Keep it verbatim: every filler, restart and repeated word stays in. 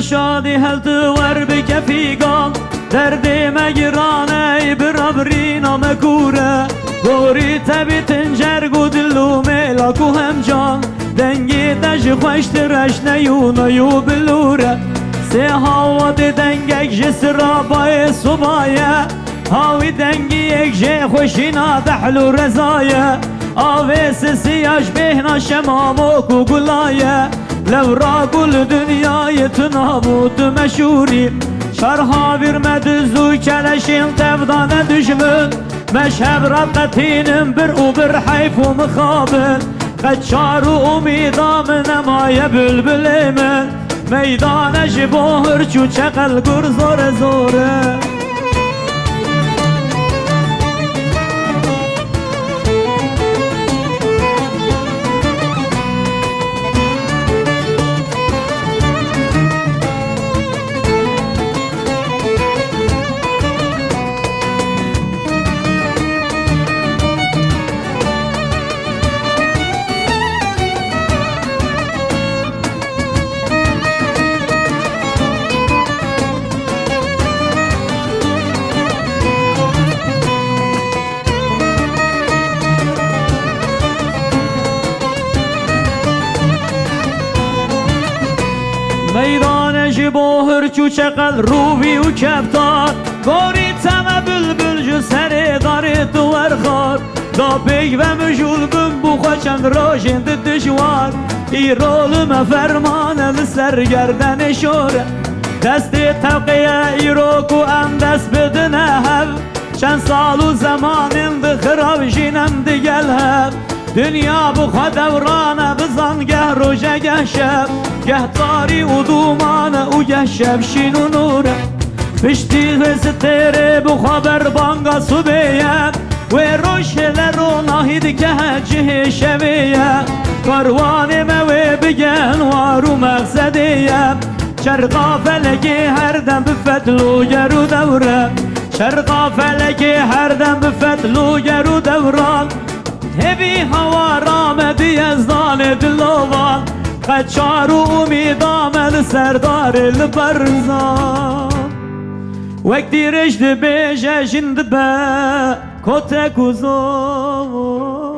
Şadî hel tu wer bi kefî gal, derdê me giran e, ey bira birîna me kûr e. Gorî te bîtin cerg û dil û mêla ku hem can, dengê te ji xweştir e ji neyû neyû bilûr e. Sê hawatê dengek ji sirabayê suba ye, hawî dengiyek jê xweşîna dehl û reza ye. Avê sisiya ji bêhna şemamok û gula ye. Lewra ku li dinyayê tu nav û tu meşhûrî. Şer havîr me diz û keleşên tev dane dijmin. Me ji hev re qetînin bir û bir heyf û mixabin. Qet çar û umîda min nemaye bilbilê min. Meydane ji bo hirç û çeqel gur zore zore. Meydane ji bo hirç û çeqel, rûvî û keftar, gorî te me bilbil ji serê darê tu werxar. Da pêk ve mijûl bim bû xwe çend rojên di dijwar. Îro li me ferman e li ser gerdenê şor e. Destê tevqê ye îro ku em dest bidine hev. Çend sal û zemanên di xirav jîn em digel hev. Dinya bi xwe dewran e, bizan geh roj e geh şev. Geh tarî û dûman e û geh şev şîn û nûr e. Piştî vê stêrê bi xwe berbanga subê ye. Wê roj hêle ronahî dike cihê şevê ye. Karwanê me wê bigen war û mexsedê ye. Çerxa felekê her dem bi fetl û ger û dewr e. Çerxa felekê her dem bi fetl û ger û dewran. Hêvî hawara me di yezdanê dilovan. Qet çar û umîda me li ser darê li berzan. Wek dîrêj dibêje jin dibe kotek û zor.